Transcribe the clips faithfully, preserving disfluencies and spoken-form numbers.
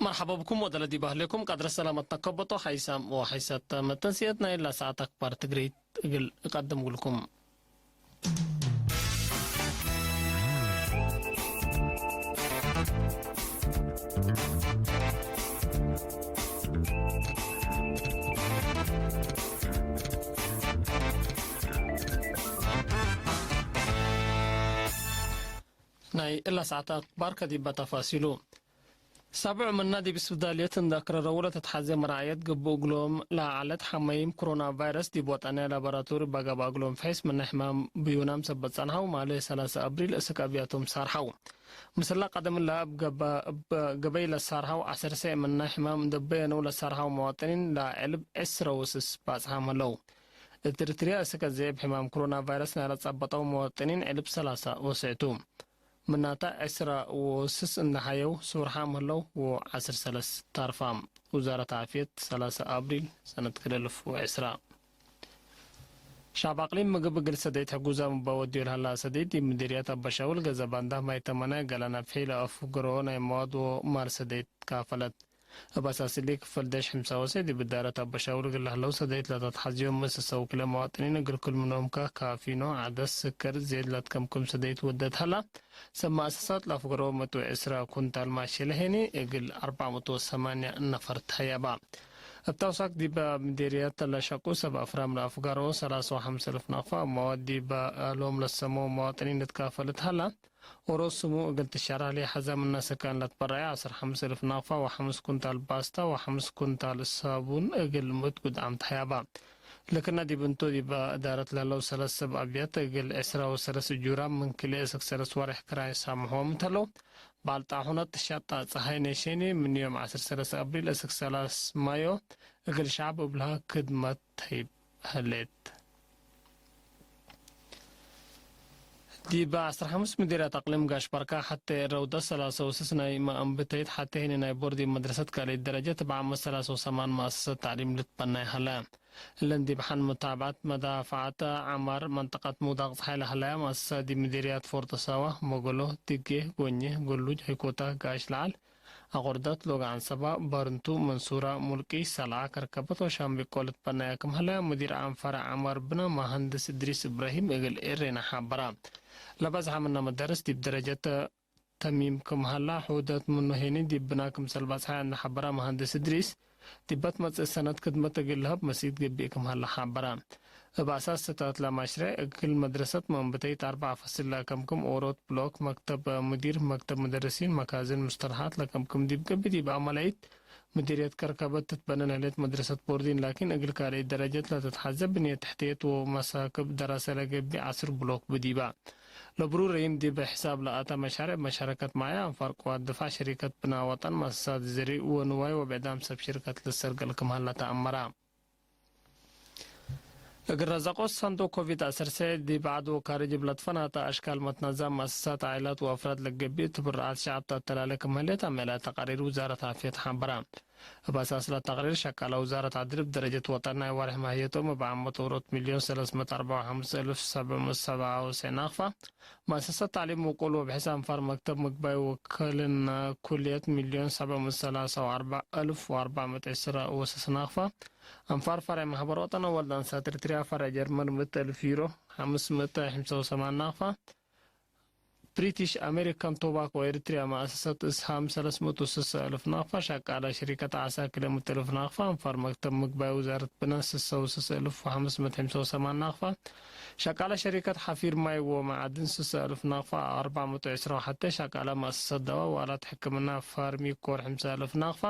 አሕበብኩም ወደለ ዲብ አህሌኩም ቀድረ ሰላመት ነከበጦ ሐይሳም ወሐይሰት መተንስየት ናይ እላ ሰዓት አክባር ትግሪት እግል እቀድም እግልኩም። ናይ እላ ሰዓት አክባር ከዲበ ተፋሲሉ። ሳብዕ ምና ዲብ ስብዳልየት እንዴ አክረረው ለተትሐዜ መራዕየት ገብእ እግሎም ለዐለት ሐመይም ክሮና ቫይረስ ዲብ ወጠንያ ላቦራቶሪ እበ ገብአ እግሎም ፍሒስ ምነ ሕማም ብዩናም ሰበት ጸንሐው። ማሌ ሰላሰ አብሪል እስክ አብያቶም ሳርሐው። ምስላ ቀደም እለ እብ ገበ-፣ እብ ገበይ ለሳርሐው ዐሰርሰ ምነ ሕማም እንዴ በየነው ለሳርሐው መዋጥኒን ለዐልብ ዕስረ ወስስ ባጽሓም ህለው። እት ኤሪትርያ እስክ አዜ እብ ሕማም ክሮና ቫይረስ ናይ ለጸበጠው መዋጥኒን ዕልብ ሰላሰ ወስዕቱ። ምናተ ዕስረ ወስስ እንዴ ሐየው ሱርሓም ህለው ወዐስር ሰለስ ታርፋም። ውዛረት ዓፍየት ሰላሰ አብሪል ሰነት ክልኤ አልፍ ወዕስራ። ሻብ አቅሊም ምግብ እግል ሰደይት ሕጉዛም እበ ወድዮ ለሀላ ሰደይት ዲብ ምዲርየት አበሻውል ገዘ ባንዳ ማይ ተመነ ገለ ነፍሒ ለአፍግሮ ናይ መዋድ ወማል ሰደይት ካፈለት። እብ አሳስ እሊ ክፈል ደሽ ሕምሳ ወሰ ዲብ እዳረት አበሻውል እግል ለህለው ሰደይት ለተትሐዝዮም ምስሰው ክለ መዋጥኒን እግል ክል ምኖምከ ካፊኖ፣ ዐደስ፣ ስከር፣ ዜድ ለትከምክም ሰደይት ወደት ሀላ። ሰብ መአሰሳት ለአፍገሮ መቱ ዕስራ ኩንታል ማሼ ለሄኒ እግል አርበዕ መቱ ወሰማንያ ነፈር ተህያባ። እብ ተውሳክ ዲበ ምዴርየት ለሸቁ ሰብ አፍራም ለአፍገሮ ሰላሳ ወሐምስ እልፍ ናቅፋ፣ መዋድ ዲበ ሎም ለሰሞ መዋጥኒን ልትካፈለት ሀላ። ኦሮት ስሙ እግል ትሸረህ ለኢሐዘ ምነ ሰካን ለትበረዐ ዐስር ሐምስ እልፍ ናቅፋ ወሐምስ ኩንታል ባስታ ወሐምስ ኩንታል ሳቡን እግል ምእት ጉድዓም ተህያባ። ለክነ ዲብ እንቱ ዲብ እዳረት ለህለው ሰለስ ሰብ አብያት እግል ዕስራ ወሰለስ እጁራም ምን ክልኤ እስክ ሰለስ ወሬሕ ክራይ ሳምሖም እንተለው፣ በዐል ጣሑነት ትሻጣ ጸሃይ ኔሼኒ ምን ዮም ዐስር ሰለስ አብሪል እስክ ሰላስ ማዮ እግል ሸዐብ እብልሃ ክድመት ተህይብ ህሌት። ዲብ ዐስር ሐምስ ምዲርያት አቅሊም ጋሽ በርካ ሐቴ ረውደት ሰላሰ ወስስ ናይ መአንብተይት ሐቴ ህኒ ናይ ቦርድ መድረሰት ካልኢት ደረጀት እብ ዓመት ሰላሰ ወሰማን መአሰሰት ተዕሊም ልትበናይ ሀለ። እለን ዲብ ሐን ሙታብዐት መዳፍዐት ዐማር መንጠቀት ምውዳቅ ጸሓይ ለሀለያ መአሰሰ ዲብ ምዲርያት ፎርጦ ሳዋ፣ ሞገሎ፣ ድጌ፣ ጎኜ፣ ገሉጅ፣ ሀይኮታ፣ ጋሽ ለዐል፣ አቆርደት፣ ሎግ ዐንሰባ፣ ባርንቱ፣ መንሱራ፣ ሙልቂ፣ ሰልዓ፣ ከርከበት ወሻምቢቆ ልትበነያ ክም ሀለያ ሙዲር ዓም ፈረዕ ዐማር ብነ መሀንድስ እድሪስ እብራሂም እግል ኤሬና ሐበራ። ለበዝሐ ምነ መዳርስ ዲብ ደረጀት ተሚም ክም ሀላ፣ ሑደት ምኑ ሄኒ ዲብ ብና ክምሰል በጽሐ እንዴ ሐበራ መሀንድስ እድሪስ፣ ዲብ ትመጽእ ሰነት ክድመት እግል ለሀብ መሲት ገብእ ክም ሀላ ሐበራ። እብ አሳስ ሰተት ለመሽረዕ እግል መድረሰት መንብተይት አርበዕ ፈስል ለከምክም ኦሮት ብሎክ፣ መክተብ ሙዲር፣ መክተብ ሙደርሲን፣ መካዝን ሙስተልሐት ለከምክም ዲብ ገብእ፣ ዲብ አመላይት ሙዲርየት ከርከበት ትትበነን ህሌት መድረሰት ቦርዲን፣ ላኪን እግል ካልአይት ደረጀት ለትትሐዘ ብንየት ተሕትየት ወመሳክብ ደራሰ ለገብእ ዐስር ብሎክ ብዲባ። ለብሩር ረይም ዲብ ሕሳብ ለአተ መሻርዕ መሻረከት ማየ አንፋር ቅዋት ድፋዕ፣ ሸሪከት ብና ወጠን፣ መአሰሳት ዘርእ ወንዋይ ወብዕዳም ሰብ ሽርከት ልሰርገል ክም ሀለ ተአመራ። እግል ረዘቆት ሰንዱቅ ኮቪድ ዐሰርተ ዲብ ዐድ ወካርጅ እብ ለትፈናተ አሽካል መትናዛም መአሰሳት ዓኢላት ወአፍራድ ለገብእ ትብርዓት ሸዐብ ተአተላሌ ክም ህሌት አምዕለ ተቃሪር ውዛረት ዓፍየት ሐበረ። እብ አሳስ ለተቅሪር፣ ሸቃለ ውዛረት ዐድል እብ ደረጀት ወጠን ናይ ወርሕ ማህየቶም እብ ዓመት ኦሮት ሚልዮን ሰለስ ምእት አርበዕ ወሐምስ እልፍ ሰብዕ ምእት ሰብዓ ወትስዕ ናቅፋ፣ መአሰሰት ተዕሊም ውቁል ወብሕስ አንፋር መክተብ ምግባይ ወክልና ኩልየት ሚልዮን ሰብዕ ምእት ሰላሳ ወአርበዕ እልፍ ወአርበዕ ምእት ዕስራ ወሰስ ናቅፋ፣ አንፋር ፈርዕ ማሕበር ወጠን አወል ዳንሳት ኤርትርያ ፈርዕ ጀርመን ምእት እልፍ ዩሮ፣ ሐምስ ምእት ሕምሳ ወሰማን ናቅፋ፣ ብሪቲሽ አሜሪካን ቶባኮ ኤሪትሪያ መአሰሰት እስሃም ሰለስ ምእት ወስሳ እልፍ ናቅፋ፣ ሸቃለ ሸሪከት ዓሳ ክልኤ ምእት እልፍ ናቅፋ፣ አንፋር መክተብ ምግባይ ውዛረት ብነ ስሳ ወስሳ እልፍ ወሐምስ ምእት ሕምሳ ወሰማን ናቅፋ፣ ሸቃለ ሸሪከት ሐፊር ማይ ወመዓድን ስሳ እልፍ ናቅፋ፣ አርበዕ ምእት ወዕስራ ወሐቴ ሸቃለ መአሰሰት ደዋ ወአላት ሕክምና ፋርሚኮር ሕምሳ እልፍ ናቅፋ፣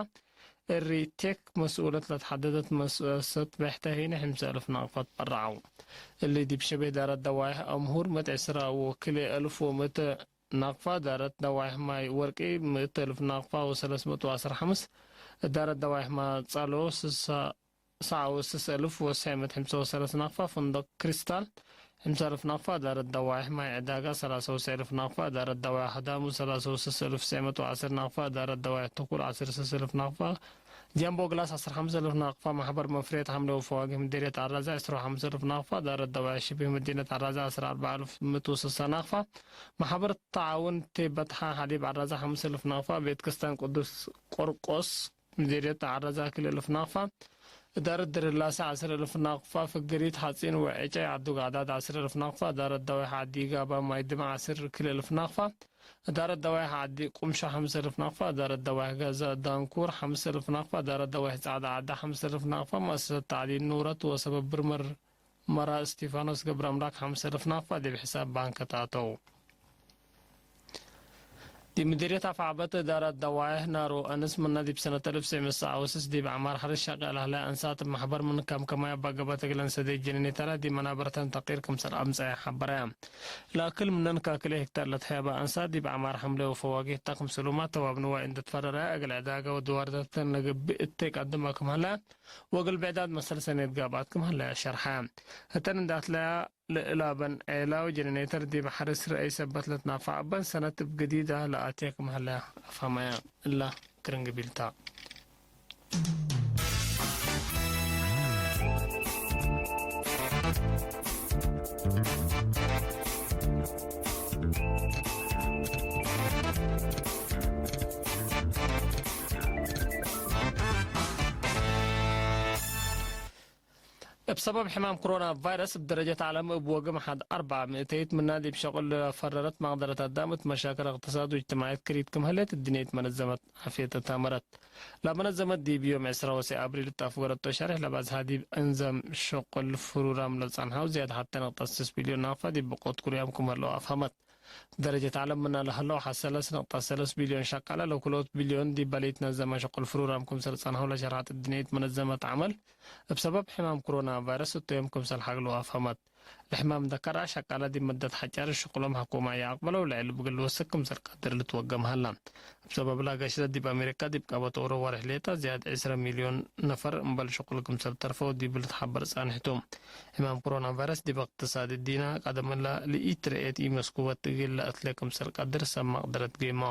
ኤሪ ቴክ መስኡለት ለትሐደደት መአሰሰት በሕተ ሄነ ሕምሳ እልፍ ናቅፋ ትበረዐው። እሊ ዲብ ሸቤህ ዳረት ደዋይሕ አምሁር ምእት ዕስራ ወክልኤ እልፍ ወምእት ናቅፋ፣ ዳረት ደዋይሕ ማይ ወርቂ ምእት እልፍ ናቅፋ ወሰለስ ምእት ወዐስር ሐምስ፣ ዳረት ደዋይሕ ማይ ጻሎ ስሳ ሰዓ ወስስ እልፍ ወትስዕ ምእት ሕምሳ ወሰለስ ናቅፋ፣ ፍንደቅ ክሪስታል ሕምሳ እልፍ ናቅፋ፣ ዳረት ደዋይሕ ማይ ዕዳጋ ሰላሳ ወትስዕ እልፍ ናቅፋ፣ ዳረት ደዋይሕ ሀዳሙ ሰላሳ ወስስ እልፍ ትስዕ ምእት ወዐስር ናቅፋ፣ ዳረት ደዋይሕ ትኩል ዐስር ወስስ እልፍ ናቅፋ፣ ጃምቦ ግላስ ዐስር ሐምስ እልፍ ናቅፋ፣ ማሕበር መፍሬት ሐምለ ወፈዋግህ ምዴርየት ዐራዛ ዐስር ሐምስ እልፍ ናቅፋ፣ ዳረት ደዋይ ሽብህ መዲነት ዐራዛ ዐስር አርበዕ እልፍ ምእት ወስሳ ናቅፋ፣ ማሕበር ተዓውን ቴበት ሐ ሐሊብ ዐራዛ ሐምስ እልፍ ናቅፋ፣ ቤት ክስታን ቅዱስ ቆርቆስ ምዴርየት ዐራዛ ክል እልፍ ናቅፋ፣ እዳረት ድርላሰ ዐስር እልፍ ናቅፋ፣ ፍግሪት ሐጺን ወዕጨይ ዐዱ ጋዳት ዐስር እልፍ ናቅፋ፣ እዳረት ደዋይ ሐ ዐዲ ጋባ ማይ ድመ ዐስር ክል እልፍ ናቅፋ፣ እዳረት ደዋይሕ ዐዲ ቁምሻ ሐምስ እልፍ ናቅፋ፣ እዳረት ደዋይሕ ጋዛ ዳንኩር ሐምስ እልፍ ናቅፋ፣ እዳረት ደዋይሕ ጸዕዳ ዐዳ ሐምስ እልፍ ናቅፋ፣ መአሰሰት ተዕዲን ኑረት ወሰበብ ብርመር መራ እስቲፋኖስ ገብረአምላክ ሐምስ እልፍ ናቅፋ ዲብ ሕሳብ ባንክ ተአተው። ዲብ ምዲርየት አፍዐበት እዳረት ደዋይሕ ናሮ አንስ ምነ ዲብ ሰነት እልፍ ወትሰዕ ምእት ወሰብዓ ወስስ ዲብ ዐማር ሐርስ ሸቄ ለህለ አንሳት እብ መሕበር ምን ከምከማይ አባገበት እግለን ሰደይ ጀኒኔተረ ዲብ መናበረተን ተቅዲር ክምሰል አምጸአ ሐበረ። ለአክል ምነን ካክለ ሄክታር ለትሀየበ አንሳት ዲብ ዐማር ሐምለ ወፈዋጊህ ተ ክምሰሉመ ተዋብ ንዋይ እንዴ ትፈረረ፣ እግል ዕዳገ ወድዋርተተን ለገብእ እተ ቀድመ ክም ሀለ፣ ወእግል ብዕዳት መሰል ሰኔት ጋብአት ክም ሀለ ሸርሐ። ህተን እንዴ አትለያ ለእላበን ዔላዊ ጀነሬተር ዲብ ሐርስ ረአይ ሰበት ለትናፈዕ እበን ሰነት እብ ግዲደ ለአትየ ክም ሀለ አፋመየ። እለ ክርን ግቢል ተ። እብ ሰበብ ሕማም ክሮና ቫይረስ፣ እብ ደረጀት ዐለም እብ ወግም ሐድ አርበዕ ምእተይት ምና ዲብ ሸቁል ለፈረረት መቅደረት አዳም እት መሻክል እቅትሳድ ወእጅትማዕየት ክሪት ክም ህሌት እድንየት መነዘመት ዓፍየት እት አመረት። ለመነዘመት ዲብ ዮም ዕስራ ወሰዕ አብሪል እት አፍገረቶ ሸሬሕ ለባዝሐ ዲብ እንዘም ሸቁል ፍሩራም ለጸንሐው ዝያድ ሐቴ ነቅጠት ስስ ቢልዮን ናቅፋ ዲብ ብቆት ኩርያም ክም ህለው አፍሀመት። ደረጀት ዐለም ምነ ለህለው ሐሰለስ ነቅጠት ሰለስ ቢልዮን ሸቃለ ለክልኦት ቢልዮን ዲበ ለኢትነዘመ ሸቁል ፍሩራም ክምሰል ጸንሐው ለሸርሐት እድንየት መነዘመት ዐመል፣ እብ ሰበብ ሕማም ክሮና ቫይረስ እቶም ክምሰል ሐግለው አፍሀመት። ለሕማም እንዴ ከርዐ ሸቃለ ዲብ መደት ሐጫር ሽቁሎም ሐኮማይ ይአቅበለው ለዐል እግል ልወስክ ክምሰል ቀድር ልትወገም ሀላ። እብ ሰበብላ ገሽለት ዲብ አሜሪካ ዲብ ቃበት ኦሮ ወሬሕ ሌጠ ዝያድ ዕስረ ሚልዮን ነፈር እምበል ሽቁል ክምሰል ተርፈው ዲብ ልትሐበር ጻንሕቱ። ሕማም ክሮና ቫይረስ ዲብ እቅትሳድ እዲነ ቀደም እለ ለኢትረኤት ኢመስኩበት እግል ለአትሌ ክምሰል ቀድር ሰብ መቅደረት ጌሞ።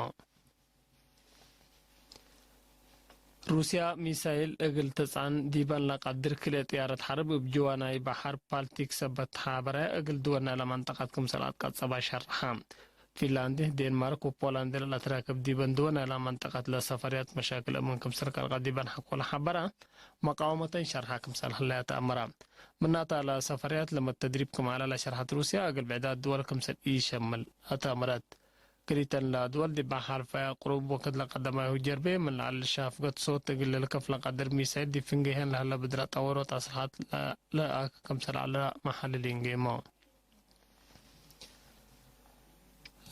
ሩስያ ሚሳይል እግል ትጽዐን ዲበን ለቀድር ክልኤ ጥያረት ሐርብ እብ ጅዋናይ በሐር ባልቲክ ሰበት ተሓበረ፣ እግል ድወል ናይለ መንጠቀት ክምሰል አትቀጸባ ሸርሐ። ፊንላንድ፣ ዴንማርክ ወፖላንድ ለአትራክብ ዲበን ድወል ናይለ መንጠቀት ለሰፈርያት መሻክል እምን ክምሰል ከልቀ ዲበን ሐቆለ ሐበረ፣ መቃወመተን ሸርሐ ክምሰል ህለያ ተአመረ። ምናተ ለሰፈርያት ለመተድሪብ ክም ዐለ ለሸርሐት ሩስያ፣ እግል ብዕዳት ድወል ክምሰል ኢሸምል አተአመረት። ክሊተን ለአድወል ዲብ ሐልፈ ቅሩብ ወክድ ለቀደማይሁ ጀርቤ ምን ለዐል ሻፍገት ሶት እግል ልልከፍ ለቀድር ሚሳይል ዲብ ፍንጌሀን ለህለ ብድረ ጠወሮት አስልሐት ለአክ ክምሰል ዐለ መሐልሊን ጌሞ።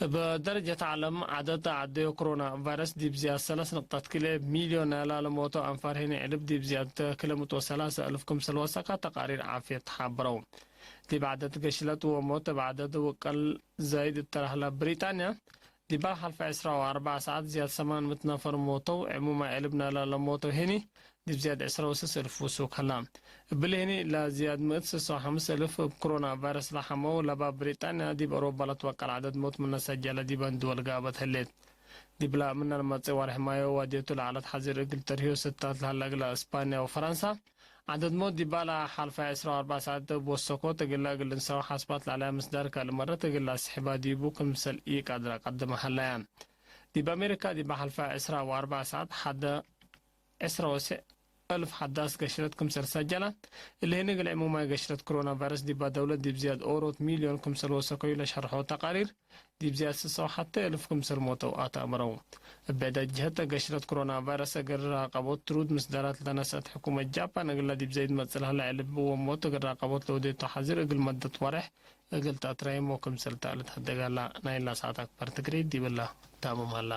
እብ ደረጀት ዐለም ዐደድ ዐደዮ ክሮና ቫይረስ ዲብ ዝያድ ሰለስ ንቅጠት ክልኤ ሚልዮን ናይላ ለሞተው አንፋር ህኔ ዕልብ ዲብ ዝያድ ክለ ምእት ወሰላሰ እልፍ ክምሰል ወሰከ ተቃሪር ዓፍየት ተሓበረው። ዲብ ዐደድ ገሽለት ወሞት እብ ዐደድ ውቀል ዛይድ እተ ለህላ ብሪጣንያ፣ ዲብ ሐልፈ ዕስራ ወአርበዕ ሰዓት ዝያድ ሰማን ምእት ነፈር ሞተው፣ ዕሙማይ ዕልብ ናይላ ለሞተው ህኒ ዲብ ዝያድ ዕስራ ወስስ እልፍ ውሱክ ሀላ። እብሊ ህኒ ለዝያድ ምእት ስስ ወሐምስ እልፍ እብ ክሮና ቫይረስ ለሐመው ለባብ ብሪጣንያ ዲብ አውሮፓ ለትወቀል ዐደድ ሞት ምነ ሰጀለ ዲበን ድወል ጋበት ህሌት። ዲብላ ምነ ለመጽእ ወርሕ ማዮ ዋድየቱ ለዐለት ሐዚር እግል ተርህዮ ስታት ለሀለ እግለ እስፓንያ ወፈረንሳ፣ ዐደድ ሞት ዲባ ለሐልፈ ዕስራ ወአርበዕ ሰዓት እብ ወሰኮት እግለ እግል እንሰው ሐስባት ለዐለያ ምስዳር ካልእ መረት እግል ለአስሕባ ዲቡ ክምሰል ኢቀድረ ቀድመ ሀለያ። ዲብ አሜሪካ ዲባ ሐልፈ ዕስራ ወአርበዕ ሰዓት ሐደ ዕስራ ወሰዕ እልፍ ሐዳስ ገሽረት ክምሰል ሰጀለ። እሊ ህኒ እግል ዕሙማይ ገሽረት ክሮና ቫይረስ ዲባ ደውለት ዲብ ዝያድ ኦሮት ሚልዮን ክምሰል ወሰከዩ ለሸርሖ ተቃሪር፣ ዲብ ዝያድ ስሰው ሐቴ እልፍ ክምሰል ሞተው አተአምረው። እብ ብዕዳት ጀሀት፣ ገሽረት ክሮና ቫይረስ እግል ራቀቦት ትሩድ ምስዳራት ለነሰአት ሕኩመት ጃፓን፣ እግለ ዲብ ዘይድ መጽእ ለሀለ ዕልብ ወሞት እግል ራቀቦት ለወዴቱ ሐዚር እግል መደት ወሬሕ እግል ተአትራይም ወክምሰል ተአልትሀደግ ሀላ። ናይላ ሰዓት አክበር ትግሬ ዲብላ ታምም ሀላ።